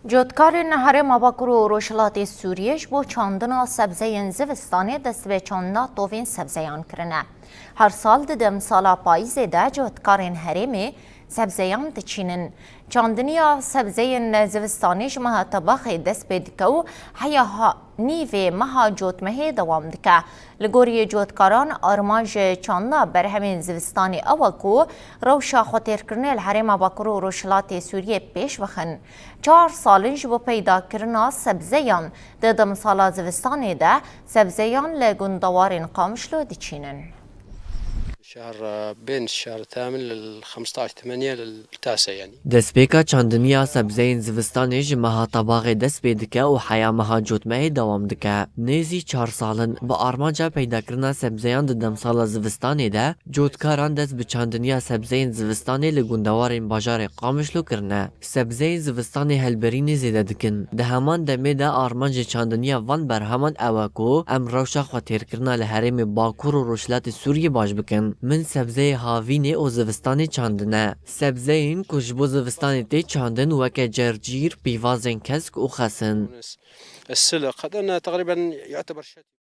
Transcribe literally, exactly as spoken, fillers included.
Cotkarên Herêma Bakur û Rojhilatê Sûriyê ji bo çandina sebzeyên zivistanê dest bi çandina tovên sebzeyan kirine. Her sal di demsala payîzê de cotkarên herêmê sebzeyan diçînin. Çandiniya sebzeyên zivistanê ji meha Tebaxê dest pê dike û heya ha-, nîvê meha Cotmehê dewam dike. Li gorî cotkaran, armanc ji çandina berhemên zivistanê ew e ku rewşa xwetêrkirinê li Herêma Bakur û Rojhilatê Sûriyê pêş bixin. Çar sal in ji bo peydakirina sebzeyan di demsala zivistanê de sebzeyan li gundewarên Qamişlo diçînin. شهر بين الشهر الثامن لل خمستاش ثمانية للتاسع يعني. Destpêka çandiniya sebzeyên zivistanê ji meha Tebaxê dest pê dike û heya meha Cotmehê dewam dike. Nêzî çar sal in bi armanca peydakirina sebzeyan di demsala zivistanê de, cotkaran dest bi çandiniya sebzeyên zivistanê li gundewarên bajarê Qamişlo kirine. Sebzeyên zivistanê helberînê zêde dikin. Di heman demê de armancê çandiniya van berheman ew e ku em rewşa xwetêrkirina li herêmê Bakur û Rojhilatê Sûriyê baş bikin. Min sebzeyê havînê û zivistanê çandine. Sebzeyên ku ji bo zivistanê tê çandin weke cercîr, pîvazên kesk û xesin. السلق هذا تقريبا يعتبر شتوي.